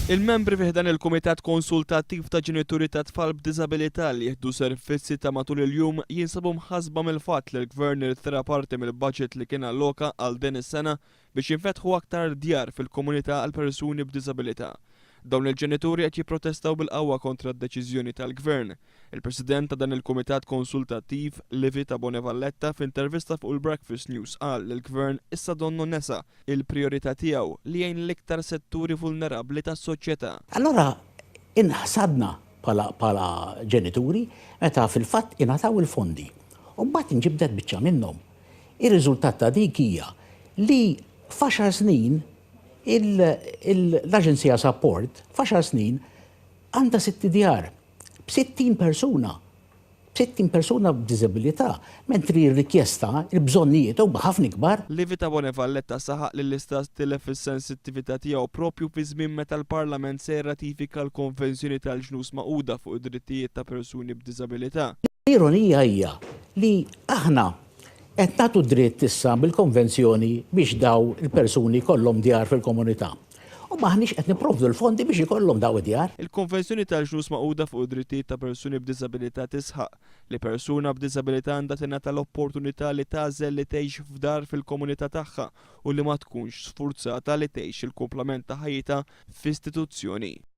Il-membri fi ħdan il-Kumitat Konsultattiv ta' Ġenituri ta' Tfal b'Diżabilità li jieħdu servizzi ta' matul il-jum jinsabu mħassba mill-fatt li l-Gvern irtira parti mill-budget li kien alloka għal din is-sena biex jinfetħu aktar djar fil-komunità għal persuni b'diżabilità. Dawn il-ġenituri qed jipprotestaw bil-qawwa kontra d-deċiżjoni tal-Gvern. Il-President ta' dan il-Kumitat Konsultattiv, Livy Tabone Valletta, f'intervista fuq il-Breakfast News qal li l-Gvern issa donnu nesa il-prijorità tiegħu li jgħin l-iktar setturi vulnerabbli tas-soċjetà. Allura inħsadna bħala ġenituri meta fil-fatt ingħataw il-fondi u mbagħad inġibdet biċċa minnhom. Ir-riżultat ta' dik hija li f'għaxar snin l-Aġenzija Sapport f'għaxar snin għandha sitt idjar b'60 persuna. 60 persuna b'diżabilità, mentri r-rikjesta, il-bżonnijiet huma ħafna ikbar. Livi Tabone Valletta saħaq li l-Istat tilef is-sensittività tiegħu proprju fi żmien meta l-Parlament se jirratifika l-Konvenzjoni tal-Ġnus Magħquda fuq id-Drittijiet ta' Persuni b'Diżabilità. L-ironija hija li aħna qed nagħtu dritt issa bil-konvenzjoni biex daw il-persuni jkollhom djar fil-komunità. U m'aħniex qed nipprovdu l-fondi biex ikollhom daw id-djar. Il-Konvenzjoni tal-Ġnus Magħquda fuq id-Drittijiet ta' Persuni b'Diżabilità tisħaq li persuna b'diżabilità għandha tingħata l-opportunità li tagħżel li tgħix f'dar fil-komunità tagħha u li ma tkunx sfurzata li tgħix il-kumplament ta' ħajjitha f'istituzzjoni.